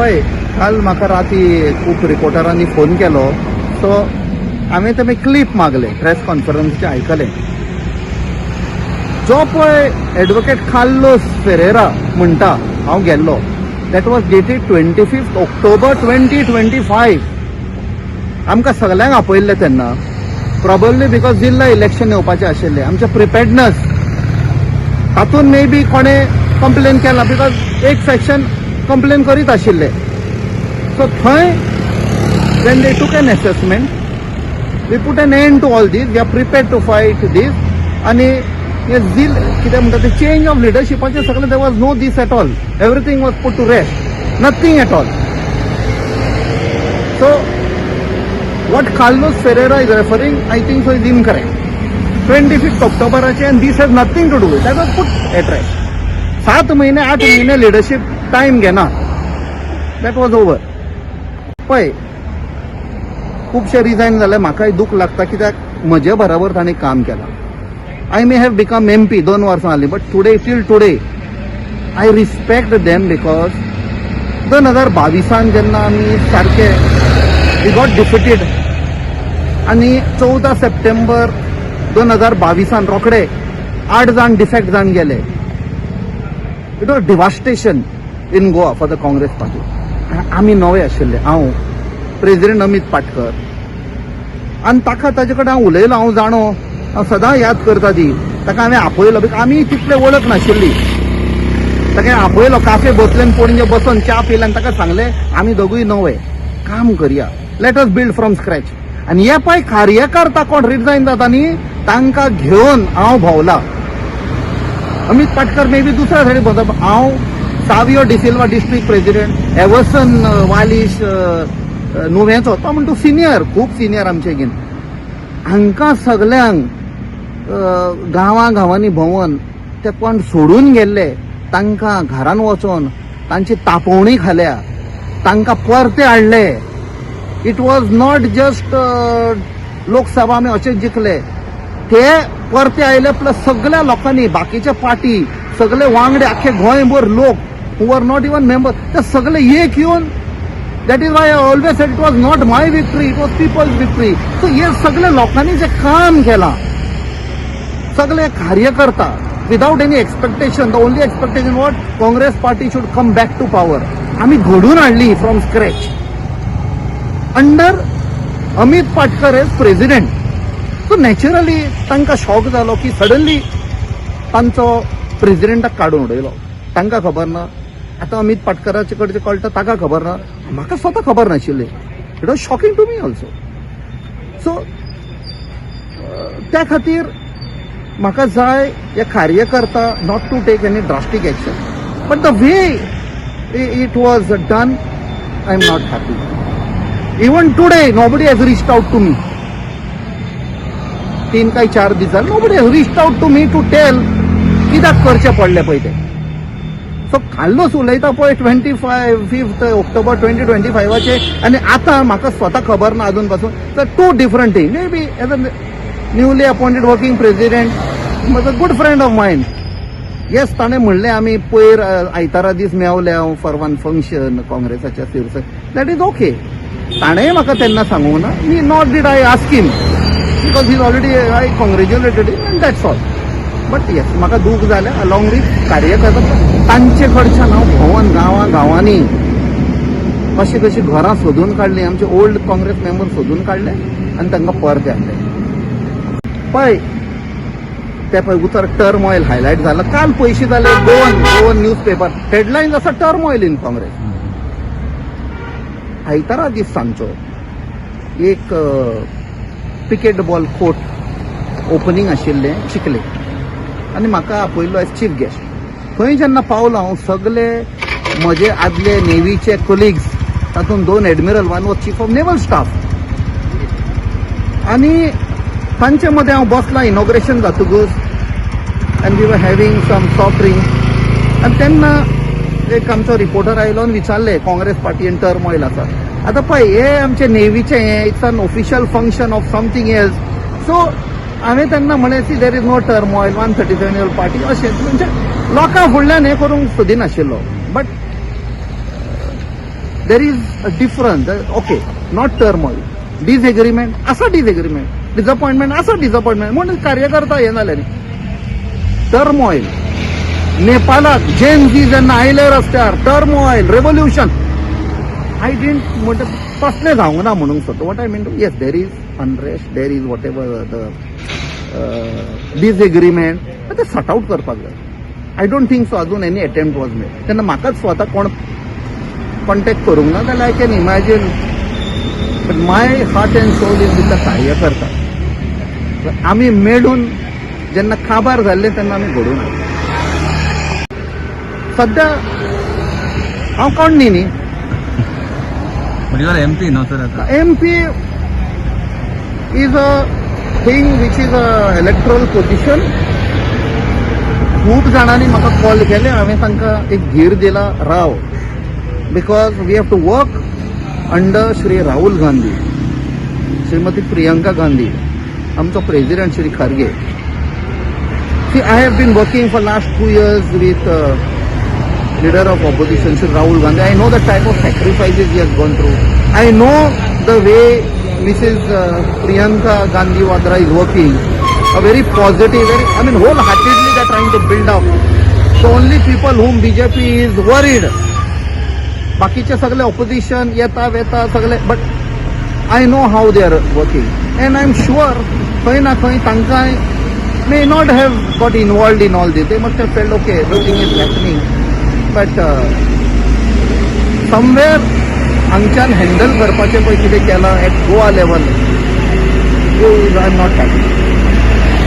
पळय, काल म्हाका राती खूब रिपोर्टरांनी फोन केलो. सो हांवें तेमी क्लिप मागले, प्रेस कॉन्फरन्सीचे आयकलें. जो पळय एडवोकेट कार्लोस फेरेरा म्हणटा हांव गेल्लो, that was dated 25th October 2025. आमकां सगल्यांक आपयल्लें तेन्ना, प्रॉबब्ली because जिल्हा इलेक्शन येवपाचें आशिल्लें. आमचें प्रिपेडनस तातूंत मे बी कोणें कंप्लेन केला, because एक फॅक्शन कंप्लेन करीत आशिल्ले. सो थंय when they took an assessment, we put an end to all this. We are prepared to fight this. आणि हे झील कितें म्हणटा ते चेंज ऑफ लिडरशिपाचें सगळें, there was no this at all. Everything was put to rest, nothing at all. So what Carlos Ferreira is referring, I think so, is incorrect. 25th ऑक्टोबराचे and this has nothing to do. That was put at rest. 7 महिने, 8 महिने leadership time घेना. That was over. पळय, खुबशे resign जाले. म्हाकाय दूख लागता, कित्याक म्हजे बराबर तांणी काम केलां. I may have become MP 2 वर्सां जालीं, but today, till today, I respect them, because 2022 जेन्ना आमी सारके we got defeated आनी 14 सप्टेंबर 2022 रोखडे आठ जाण डिफेक्ट जावन गेले, it was devastation in Goa for the Congress Party. आमी नवे आशिल्ले, हांव, प्रेसिडेंट अमित पाटकर, आनी ताका, ताजे कडेन हांव उलयलो. हांव जाणो, हांव सदां याद करता ती. ताका हांवें आपयलो, because आमी तितले वळख नाशिल्ली. ताका आपयलो, काफे भोसलेन पणजे बसोन च्या पिले आनी ताका सांगलें, आमी दोगूय नवे, काम करया, let us build from scratch. आनी हे पळय, कार्यकर्ता कोण रिजायन जाता न्ही, तांकां घेवन हांव भोंवला. अमित पाटकर मे बी दुसऱ्या सायडीन भोंवता, हांव, सावियो डिसिल्वा डिस्ट्रिक्ट प्रेसिडेंट, एवर्सन वालिश नुवेंचो, तो म्हणटा सिनियर, खूब सिनियर आमचे घेवन, हांकां सगल्यांक गांवां गांवांनी भोंवन ते कोण सोडून गेल्ले तांकां घरान वचोन तांची तापोवणी खाल्या, तांकां परते हाडले. It was not just Lok Sabha आमी अशेच जिखले. ते परते आयले, प्लस सगळ्या लोकांनी, बाकीच्या पार्टी सगळे वांगडे, आख्खे गोंयभर लोक who are not even member, ते सगळे एक येवन. That is why I always said it was not my victory, it was people's victory. So हे सगळे लोकांनी जे काम केलां, सगळे कार्यकर्ता without any expectation, the only expectation what Congress Party should come back to power, आमी घडून हाडली from scratch under Amit Patkar as president. So naturally तांकां शॉक जालो की सडनली तांचो प्रेसिडेंटाक काडून उडयलो. तांकां खबर ना. आतां अमित पाटकराचे कडचे कळटा, ताका खबर ना, म्हाका स्वता खबर नाशिल्ली. It was shocking to me also. So त्या खातीर म्हाका जाय हे कार्यकर्ता not to take any drastic action, but the way it was done, I am not happy. Even today nobody has reached out to me. 3 काय 4 दीस जाले, nobody has reached out to me to tell कित्याक करचें पडलें पळय तें. So Carlos उलयता पळय 25th October 2025 आनी आतां म्हाका स्वता खबर ना अजून पासून, तर two different thing. Maybe as a newly appointed working president was a good friend of mine, yes, ताणें म्हणलें आमी पयर आयतारा दीस मेवले हांव फॉर वन फंक्शन काँग्रेसाच्या सिरसा. That is okay. ताणेंय म्हाका तेन्ना सांगूंक ना, me nor did I ask him, because he's already, I congratulated him and that's all. But yes, म्हाका दूख जालें अलॉंग विथ कार्यकर्ता. तांचे कडच्यान हांव भोंवन गांवां गांवांनी कशी कशी घरां सोदून काडली, आमचे ओल्ड काँग्रेस मेंबर सोदून काडले आनी तांकां परते हाडले. पळय, ते पळय उतर टर्मॉयल हायलायट झालं काल. पयशे जाले गोवन न्यूज पेपर हेडलायन्स आसा, टर्मॉयल इन काँग्रेस. आयतारा दीस सांजचो एक पिकेट बॉल कोर्ट ओपनींग आशिल्लें चिखले आनी म्हाका आपयल्लो एज चीफ गेस्ट. थंय जेन्ना पावलो हांव, सगले म्हजे आदले नेवीचे कोलिग्स, तातूंत दोन admiral, one was chief of naval staff, आनी तांचे मदें हांव बसलां इनॉग्रेशन जातकूच and we were having some soft drink. आनी तेन्ना एक आमचो रिपोर्टर आयलो आनी विचारलें, काँग्रेस पार्टीन टर्मॉयल आसा. आतां पळय, हे आमचे नेवीचे हे, it's an official function of something else. So हांवें तेन्ना म्हणलें, see, there is no turmoil, 137 year party, अशें. म्हणजे लोकां फुडल्यान हें करूंक सोदिनाशिल्लो, but There is a difference. Okay, not turmoil, disagreement आसा, डिसएग्रीमेंट, डिसअपॉइंटमेंट आसा, डिसअपॉइंटमेंट म्हणून कार्यकर्ता हे जाले न्ही. टर्मॉयल नेपालाक जेन झी जेन्ना आयले रस्त्यार, टर्मॉयल, रेवोल्युशन. I didn't म्हणटा तसलें जावंक ना म्हणूंक सोदता. What I mean, yes, there is unrest, there is whatever the disagreement, ते सॉर्ट आउट करपाक जाय. I don't think so अजून एनी अटेम्प्ट वॉज मेड. तेन्ना म्हाकाच स्वता कोण कॉन्टेक्ट करूंक ना जाल्यार I can imagine, but my heart and soul is with the कार्यकर्ता. आमी मेळून जेन्ना काबार जाल्ले तेन्ना आमी घडून आयले. सध्या हांव कोण न्ही न्ही. But you are MP, no sir, आता? MP is a thing which is a electoral position. खूब जाणांनी म्हाका कॉल केले. हांवें तांकां एक धीर दिला, राव, because we have to work under Shri Rahul Gandhi, Shrimati Priyanka Gandhi, आमचो president Shri Kharge. See, I have been working for last 2 years with leader of opposition, Shri Rahul Gandhi. I know the type of sacrifices he has gone through. I know the way Mrs. Priyanka Gandhi Vadra is working. A very positive, very, I mean, wholeheartedly they are trying to build up. So only people whom BJP is worried. बाकीचे सगळे opposition येता वेता सगळे, but I know how they are working and I am sure खंय ना खंय तांकांय may not have got involved in all this. They must have felt, okay, everything is happening. But somewhere हांगच्यान हँडल करपाचें पळय कितें केलां at Goa level, I am not happy.